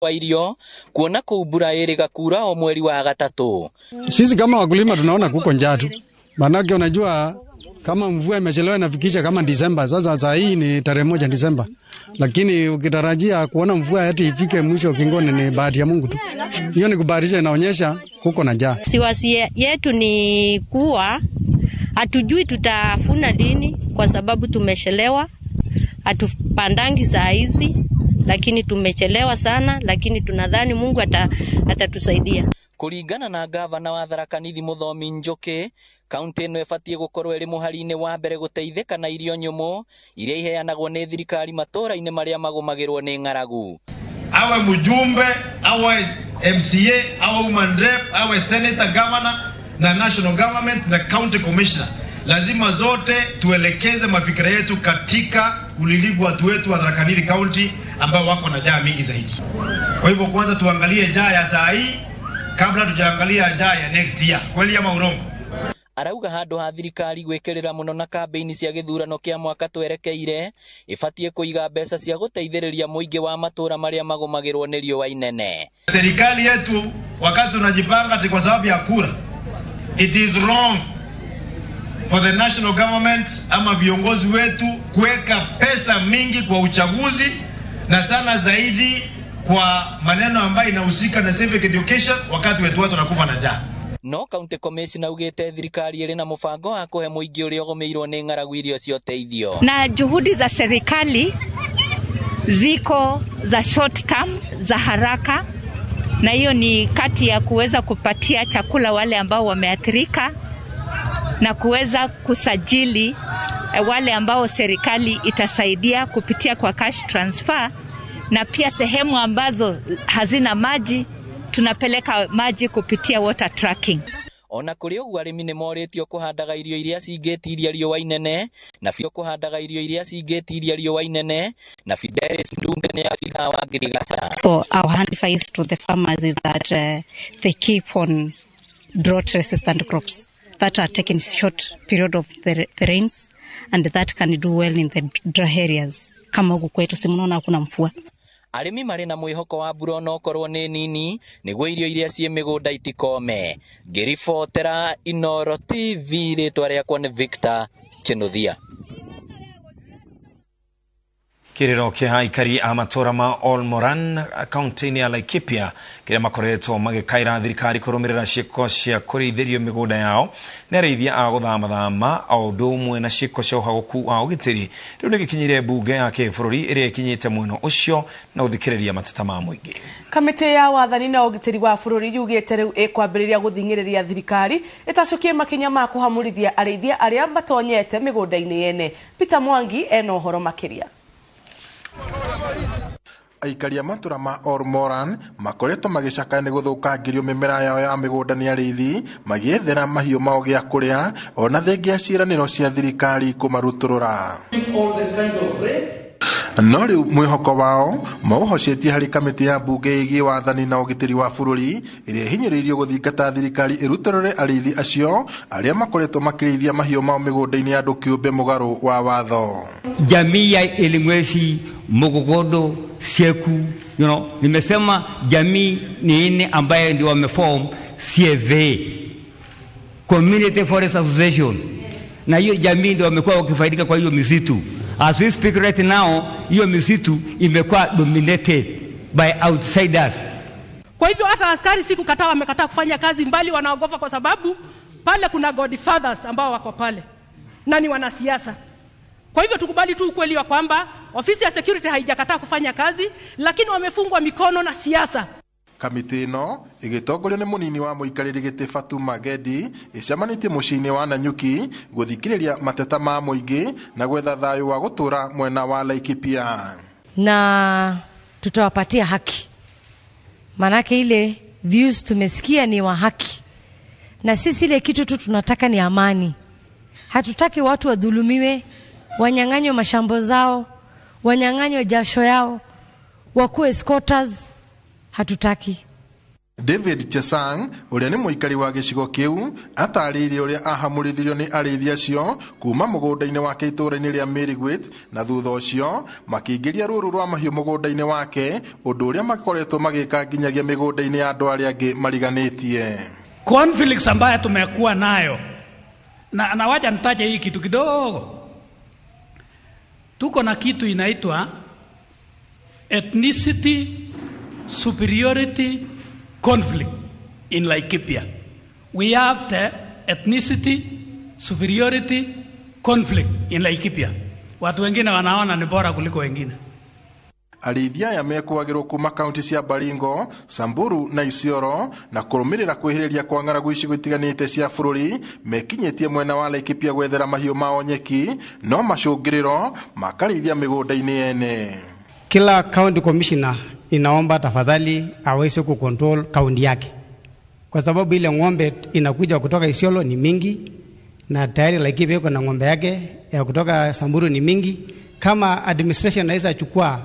Wa irio kuona kũu mbura ĩrĩga kura o mweri wa gatatũ. Sisi kama wakulima tunaona kuko njaa tu, maanake unajua kama mvua imechelewa inafikisha kama Disemba. Sasa saa hii ni tarehe 1 Disemba, lakini ukitarajia kuona mvua eti ifike mwisho kingoni ni bahati ya Mungu tu. Hiyo ni kubahatisha, inaonyesha kuko na njaa. Wasiwasi yetu ni kuwa hatujui tutafuna lini, kwa sababu tumechelewa, hatupandangi saa hizi, lakini tumechelewa sana, lakini tunadhani Mungu atatusaidia. Kũringana na gavana wa Tharaka Nithi Mũthomi Njũkĩ, kaunti ĩno ĩbatiĩ gũkorwo ĩrĩ mũhari-inĩ wa mbere gũteithĩka na irio nyũmũ iria iheanagwo nĩ thirikari matũũra-inĩ marĩa magũmagĩrwo nĩ ng'aragu. Awe mjumbe, awe MCA, awe woman rep, awe senator, governor na national government na county commissioner, lazima zote tuelekeze mafikira yetu katika ulilivu watu wetu wa Tharaka Nithi County ambao wako na njaa mingi zaidi. Kwa hivyo kwanza tuangalie njaa ya saa hii kabla tujaangalia njaa ya next year. Kweli ama urongo? Arauga handũ ha thirikari gwĩkĩrĩra mũno na kambĩini cia gĩthurano kĩa mwaka twerekeire, ĩbatiĩ kũiga mbeca cia gũteithĩrĩria mũingĩ wa matũũra marĩa magũmagĩrwo nĩ riũa inene. Serikali yetu wakati tunajipanga ati kwa sababu ya kura, it is wrong for the national government ama viongozi wetu kuweka pesa mingi kwa uchaguzi na sana zaidi kwa maneno ambayo inahusika na civic education, wakati wetu watu wanakufa na njaa. No county commissioner augĩte thirikari ĩrĩ na mũbango wa kũhe mũingĩ ũrĩa ũgũmĩirwo nĩ ng'aragu irio cia ũteithio. Na juhudi za serikali ziko za short term, za haraka, na hiyo ni kati ya kuweza kupatia chakula wale ambao wameathirika na kuweza kusajili wale ambao serikali itasaidia kupitia kwa cash transfer, na pia sehemu ambazo hazina maji tunapeleka maji kupitia water tracking. Ona kũrĩ ũguo arĩmi nĩ morĩtio kũhandaga irio iria cingĩtiria riũa inene na biũ kũhandaga irio iria cingĩtiria riũa inene na Fidelis Ndunge nĩ abithaa wa ngirigaca. So our advice to the farmers is that they keep on drought resistant crops that are taking short period of the rains and that can do well in the dry areas. Kama huku kwetu si mnaona hakuna mvua. Arĩmi marĩ na mwĩhoko wa mbura onokorwo nĩ nini nĩguo irio iria ciĩ mĩgũnda itikome. Ngĩribotera Inooro TV, rĩtwa rĩakwa nĩ Victor Kĩnuthia. Kĩrĩro kĩa aikari a matũũra ma Olmoran kaunti-inĩ ya Laikipia kĩrĩa makoretwo magĩkaĩra thirikari kũrũmĩrĩra ciĩko cia kũrĩithĩrio mĩgũnda yao nĩ arĩithia a gũthamathama o ũndũ ũmwe na ciĩko cia ũhagũku wa ũgitĩri rĩu nĩ gĩkinyire mbunge ya kĩbũrũri ĩrĩa ĩkinyĩte mwena ũcio na gũthikĩrĩria mateta ma mũingĩ. Kamĩtĩ ya wathani na ũgitĩri wa bũrũri yugĩte rĩu ĩkwambĩrĩria gũthing'ĩrĩria thirikari ĩtacũkie makinya ma kũhamũrithia arĩithia arĩa matonyete mĩgũnda-inĩ yene. Peter Mwangi ena ũhoro makĩria. Aikari a matũra ma Olmoran makoretwo magĩcakaya nĩ gũthũkangĩrio mĩmera yao ya mĩgũnda nĩ arĩithi magĩethera mahiũ mao gĩa kũrĩa ona thengia ciĩranĩro cia thirikari kũmarutũrũra. No rĩu mwĩhoko wao maũhocetie harĩ kamĩtĩ ya mbunge ĩgiĩ wathani na ũgitĩri wa bũrũri ĩrĩa ĩhinyĩrĩirio gũthingata thirikari ĩrutũrũre arĩithi acio arĩa makoretwo makĩrĩithia mahiũ mao mĩgũnda-inĩ ya andũ kĩũmbe mũgarũ wa watho. Jamii ya Ilingwesi, Mukogodo, Sieku, nimesema jamii ni nne ambaye ndio wameform CFA, Community Forest Association, na hiyo jamii ndio wamekuwa wakifaidika kwa hiyo misitu. As we speak right now, hiyo misitu imekuwa dominated by outsiders. Kwa hivyo hata askari si kukataa, wamekataa kufanya kazi mbali, wanaogopa kwa sababu pale kuna godfathers ambao wako pale na ni wanasiasa. Kwa hivyo tukubali tu ukweli wa kwamba ofisi ya security haijakataa kufanya kazi, lakini wamefungwa mikono na siasa. Kamĩtĩ ĩno ĩgĩtongorio nĩ mũnini wa mũikarĩri gĩtĩ Fatuma Gedi ĩcemanĩtie mũciĩ-inĩ wa Nanyuki gũthikĩrĩria mateta ma mũingĩ na gwetha thayũ wa gũtũũra mwena wa Laikipia. Na tutawapatia haki, manake ile views tumesikia ni wa haki, na sisi ile kitu tu tunataka ni amani. Hatutaki watu wadhulumiwe, wanyang'anywe mashambo zao, wanyang'anywe jasho yao, wakuwe squatters. Hatutaki. David Chesang ũrĩa nĩ mũikari wa gĩcigo kĩu atarĩirie ũrĩa ahamũrithirio nĩ arĩithi acio kuma mũgũnda-inĩ wake itũũra-inĩ rĩa Mirigwit, na thutha ũcio makĩingĩria rũũru rwa mahiũ mũgũnda-inĩ wake, ũndũ ũrĩa makoretwo magĩka nginyagia mĩgũnda-inĩ ya andũ arĩa angĩ mariganĩtie. Conflicts ambayo tumekuwa nayo na wacha nitaje hii kitu kidogo. Tuko na kitu inaitwa ethnicity superiority conflict in Laikipia. We have the ethnicity superiority conflict in Laikipia. Watu wengine wanaona ni bora kuliko wengine. Arĩithi aya mekuagĩrwo kuma kaunti cia Baringo, Samburu na Isiolo, na kũrũmĩrĩra kwĩhĩrĩria kwa ng'aragu icigo itiganĩte cia bũrũri mekinyĩtie mwena wa Laikipia gwethera mahiũ mao nyeki, no macũngĩrĩro makarĩithia mĩgũnda-inĩ ene. Kila county commissioner inaomba tafadhali aweze kucontrol kaunti yake, kwa sababu ile ng'ombe inakuja kutoka Isiolo ni mingi, na tayari Laikipia iko na ng'ombe yake ya kutoka Samburu ni mingi. Kama administration inaweza chukua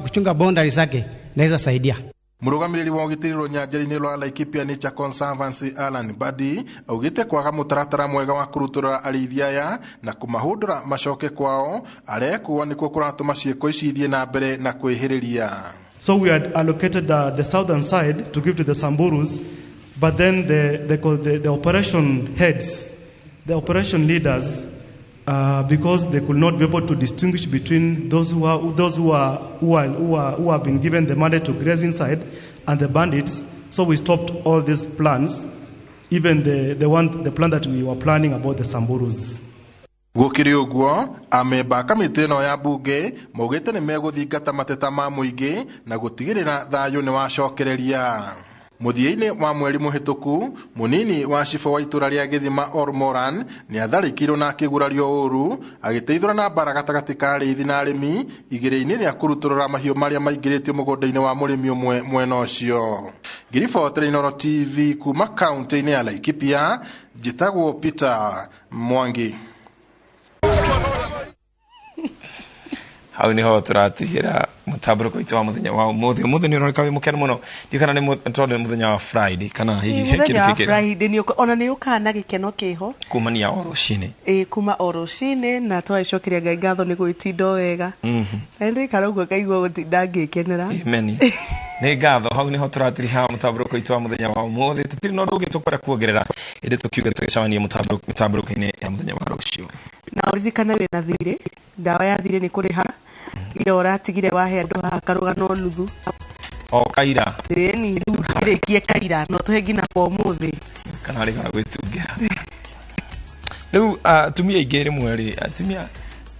kuchunga boundary zake, naweza saidia. Mũrũgamĩrĩri wa ũgitĩri rũnyanjara-inĩ rwa Laikipia Nature Conservancy Alan Badi augĩte kwaga mũtaratara mwega wa kũrutũrũra arĩithi aya na kũmahũndũra macoke kwao arekuo nĩkuo kũratũma ciĩko ici ithiĩ na mbere na kwĩhĩrĩria. So we had allocated the southern side to give to the Samburus, but then the operation heads, the operation leaders, because they could not be able to distinguish between those who have been given the mandate to graze inside and the bandits. So we stopped all these plans, even the plan that we were planning about the Samburus. Gũkĩrĩ ũguo, amemba a kamĩtĩ ĩno ya mbunge maugĩte nĩ megũthingata mateta ma mũingĩ na gũtigĩrĩra thayũ nĩ wacokereria. Mũthia-inĩ wa mweri mũhĩtũku, mũnini wa cibũ wa itũra rĩa Gĩthima Ormoran nĩ atharĩkĩirwo na akĩgurario ũru agĩteithũra na mbara gatagatĩ ka arĩithi na arĩmi igĩrĩ-inĩ rĩa kũrutũrũra mahiũ marĩa maingĩrĩtio mũgũnda-inĩ wa mũrĩmi ũmwe mwena ũcio. Ngiribotera Inooro TV kuma kaunti-inĩ ya Laikipia, njĩtagwo Peter Mwangi. Hau niho tũratigĩra mũtambũrũko witũ wa mũthenya wa ũmũthĩ. Ũmũthĩ nĩ ũroneka wĩ mũkenu mũno, ndiũ kana nĩ tondũ nĩ mũthenya wa Friday kana hihi he kĩndũ kĩngĩ. Friday nĩ ona nĩ ũkaga na gĩkeno kĩho kumania o rũcinĩ. Ĩĩ, kuma o rũcinĩ, na twagĩcokeria Ngai ngatho nĩ gwĩtinda o wega. Na ndirikana ũguo ngaigua gũtinda ngĩkenera. Amen. Nĩ ngatho. Hau niho tũratiriha mũtambũrũko witũ wa mũthenya wa ũmũthĩ. Tũtirĩ na ũndũ ũngĩ tũkwenda kuongerera, ĩndĩ tũkiuge tũgĩcemania mĩtambũrũko-inĩ ya mũthenya wa rũciũ. Na ũririkane wĩna thirĩ, ndawa ya thirĩ nĩ kũrĩha ira ũratigire wahe andũ haha karũgano nuthu o kaira. Ĩni rĩu kĩrĩkie kaira no tũhe nginya kwa ũmũthĩ kana rĩ ga gwĩtungĩra. Rĩu atumia aingĩ rĩmwe rĩ, atumia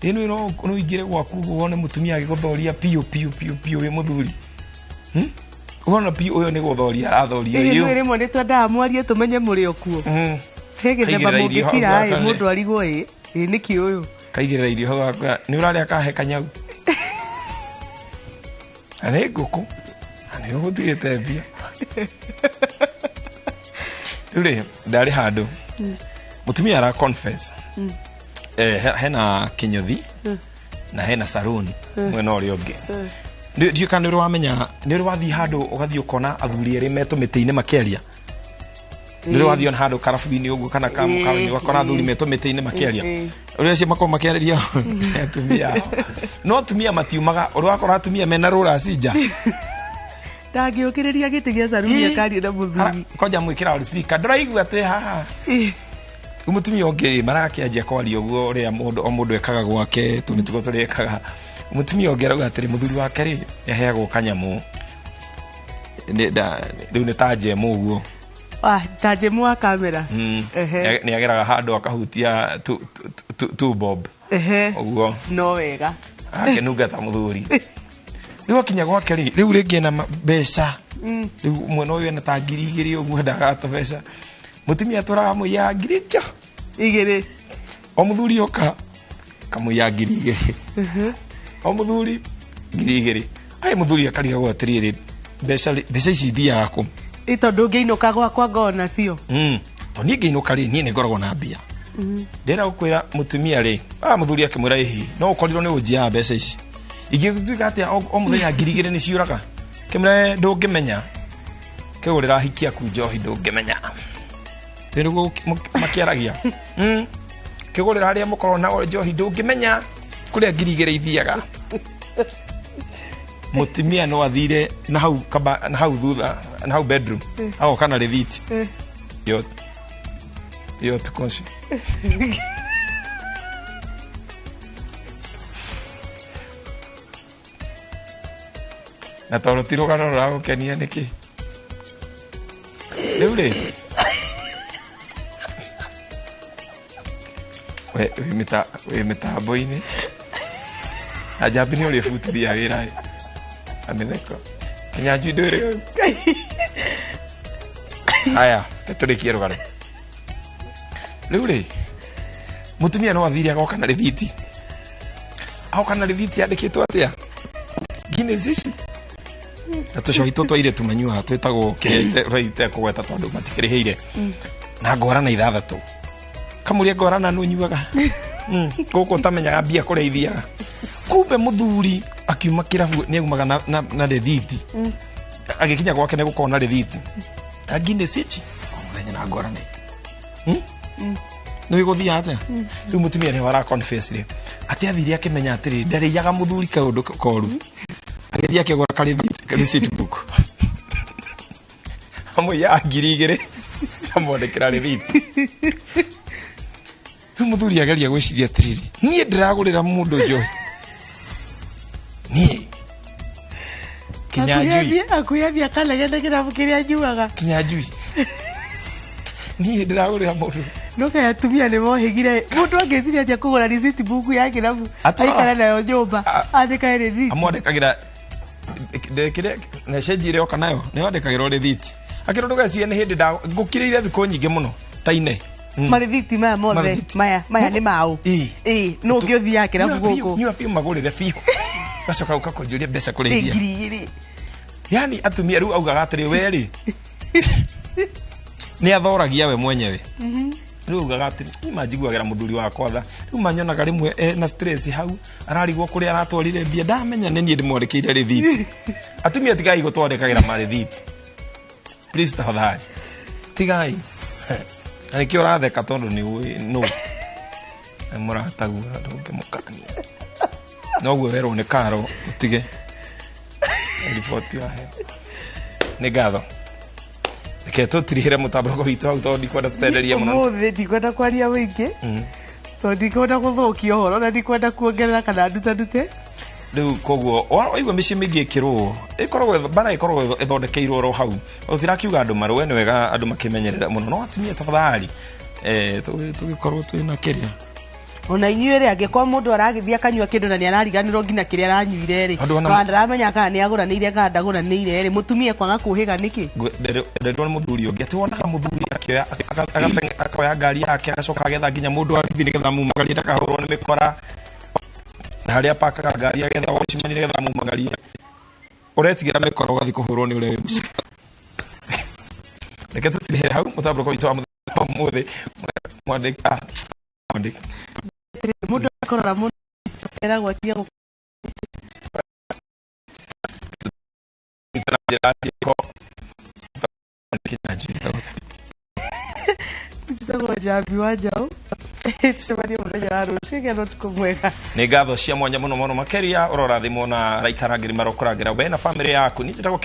ĩno no ũingĩre gwaku wone mũtumia agĩgũthoria piũ piũ piũ piũ wĩ mũthuri, ũkona piũ ũyũ nĩ gũthoria arathoria. Ĩno rĩmwe nĩ twendaga mwarie tũmenye mũrĩ o kuo. He gĩthemba mũngĩkira ĩ mũndũ arigwo ĩ nĩkĩ ũyũ kaigĩrĩra irio hau nĩ ũrarĩa kahe kanyau na nĩ ngũkũ na nĩ ũgũtigĩte mbia. Rĩu rĩ, ndarĩ handũ mũtumia ara confess hena kĩnyũthi na hena saruni mwena ũrĩa ũngĩ. Ndiũ kana nĩ ũrĩ wamenya, nĩ ũrĩ wathiĩ handũ ũgathiĩ ũkona athuri erĩ metũ mĩtĩ-inĩ makĩaria. Nĩ ũrĩ wathiĩ ona handũ karabu-inĩ ũguo kana kamũkawa-inĩ ũgakora athuri metũ mĩtĩ-inĩ makĩaria. Ũrĩa acio makoragwo makĩarĩria nĩ atumia ao. No atumia matiumaga, ũrĩ wakora atumia mena rũraci nja. Ndangĩũkĩrĩria gĩtĩ gĩa saruni akaria na mũthuri. Kwanja mwĩkĩra loudspeaker, ndũraigua atĩ haha. Mũtumia ũngĩ rĩ, marakĩanjia kwaria ũguo ũrĩa mũndũ o mũndũ ekaga gwake, tũmĩtugo tũrĩa ekaga. Mũtumia ũngĩ arauga atĩrĩ, mũthuri wake rĩ, nĩaheagwo kanyamũ. Rĩu nĩ ta njemu ũguo. Ta njemu wa kamera. Nĩ ageraga handũ akahutia tu bob. Ũguo. No wega. Akĩnunga ta mũthuri. Rĩu akinya gwake rĩ, rĩu rĩngĩ ena mbeca. Rĩu mwena ũyũ ena ta 2,000 ũguo endaga tũbeca. Mũtumia atũraga mũiyaga 2,000. O mũthuri oka kamũiyaga 2,000. O mũthuri 2,000. Ai mũthuri akarigagwo atĩrĩrĩ, mbeca ici ithiaga kũ? Ĩ tondũ ũngĩinũka gwakwa ngona cio. Tondũ niĩ ngĩinũka rĩ, niĩ nĩ ngoragwo na mbia. Ndĩrenda gũkwĩra mũtumia rĩ, mũthuri akĩmwĩra ĩhĩ, no ũkorirwo nĩ ũnjiaga mbeca ici. Ingĩtuĩka atĩa o mũthenya 2,000 nĩ ciũraga. Kĩmwĩra ndũngĩmenya. Kĩgũrĩra ahiki aku njohi ndũngĩmenya. Nĩguo makĩaragia. Kĩgũrĩra arĩa mũkorwo nao njohi ndũngĩmenya kũrĩa 2000 ithiaga. Mũtumia no athire na hau na hau thutha na hau bedroom agoka na rĩthiti yo ũtukũ ũcio. Na tondũ ti rũgano rũragũkenia nĩkĩ? Rĩu rĩ wĩ mĩtambo-inĩ na njambi nĩ ũrĩbutithia wĩra na mĩtheko Kinyanjui ndwĩrĩ aya tũrĩkie rũgano rĩu rĩ mũtumia no athire agoka na rĩthiti yandĩkĩtwo atĩa Guinness ici na tũcohi tũtũ airĩtu manyuaga twĩtagwo kĩrĩa itekũgweta tondũ matikĩrĩhĩire na ngorana 6 kamũria ngorana nũ nyuaga gũkũ ũtamenyaga mbia kũrĩa ithiaga kumbe mũthuri akiuma kĩrabu nĩ aumaga na rĩthiti agĩkinya gwake nĩ gũkorwo na rĩthiti na Guinness ici o mũthenya na ngorana nĩ gũthiaga atĩa rĩu mũtumia nĩwe ara confess rĩ atĩ athire akĩmenya atĩrĩ ndarĩiaga mũthuri kaũndũ koru agĩthiĩ akĩgũra karĩthiti receipt book amũiyaga 2000 amwandĩkĩra rĩthiti rĩu mũthuri ageria gwĩciria atĩrĩrĩ niĩ ndĩragũrĩra mũndũ njohi niĩ Kinyanjui akuyathia akaregete kĩrabu kĩrĩa anyuaga Kinyanjui niĩ ndĩragũrĩra mũndũ no kaya atumia nĩ mohĩgire mũndũ angĩciria atĩa kũgũra receipt book ya kĩrabu aikare nayo nyũmba andĩkae rĩthiti amwandĩkagĩra kĩrĩa na cenji ĩrĩa oka nayo nĩyo andĩkagĩrwo rĩthiti akĩrwo ndũgecirie nĩ hĩndĩ ngũkirĩire thikũ nyingĩ mũno ta ine marĩthiti maya mothe maya nĩ maũ ĩĩ no ũngĩ ũthiaga kĩrabu gũkũ nyua biũ magũrĩre biũ gacoka ũka kũnjũria mbeca kũrĩa ithiaga 2000 yani atumia rĩu augaga atĩrĩ we rĩ nĩ athoragia we mwenyewe rĩu augaga atĩrĩ niĩ manjiguagĩra mũthuri wakwa tha rĩu manyonaga rĩmwe na stress hau ararigwo kũrĩa aratwarire mbia ndamenya nĩ niĩ ndĩmwandĩkĩire rĩthiti atumia tigai gũtwandĩkagĩra marĩthiti please tafadhali tigai na nĩkĩo ũratheka tondũ nĩ ũĩ nũ mũratagua ndũngĩmũkania noguo werwo nĩ karo ũtige riboti wahe nĩ ngatho reke tũtirihĩre mũtambo witũ hau tondũ ndikwenda tũtenderie mũno ũmũthĩ ndikwenda kwaria wĩingĩ tondũ ndikwenda gũthũkia ũhoro na ndikwenda kuongerera kana ndutandute rĩu koguo waigua mĩciĩ mĩingĩ ĩkĩrũo ĩkoragwo bara ĩkoragwo ĩthondekeirwo oro hau tũtirakiuga andũ marũe nĩ wega andũ makĩmenyerera mũno no atumia tafadhali tũgĩkorwo twĩna kĩrĩa ona inyuĩ rĩ angĩkorwo mũndũ aragĩthiĩ akanyua kĩndũ na nĩ arariganĩrwo nginya kĩrĩa aranyuire rĩ na ndaramenya kana nĩ agũranĩire kana ndagũranĩire rĩ mũtumia kwaga kũhĩga nĩkĩ nderirwo nĩ mũthuri ũngĩ atĩ wonaga mũthuri akĩoya akoya ngari yake agacoka agetha nginya mũndũ arithi nĩgetha mumagarie ndakahũrwo nĩ mĩkora na harĩa pakaga ngari agetha watchman nĩgetha mumagarie ũretigĩra mĩkora ũgathiĩ kũhũrwo nĩ ũrĩa wĩ mũciĩ reke tũtirihĩre hau mũtambũrũko witũ wa mũthenya ũmũthĩ mwandĩka mũndũ akorora mũno eragwo atige njĩtagwo Njambi wa Njaũ tũcemanie mũthenya wa rũciũ gĩa na ũtukũ mwega nĩ ngatho cia mwanya mũno mũno makĩria ũrorathimwo na raika rangĩri marokũrangĩra we na bamĩrĩ yaku niĩ njĩtagwo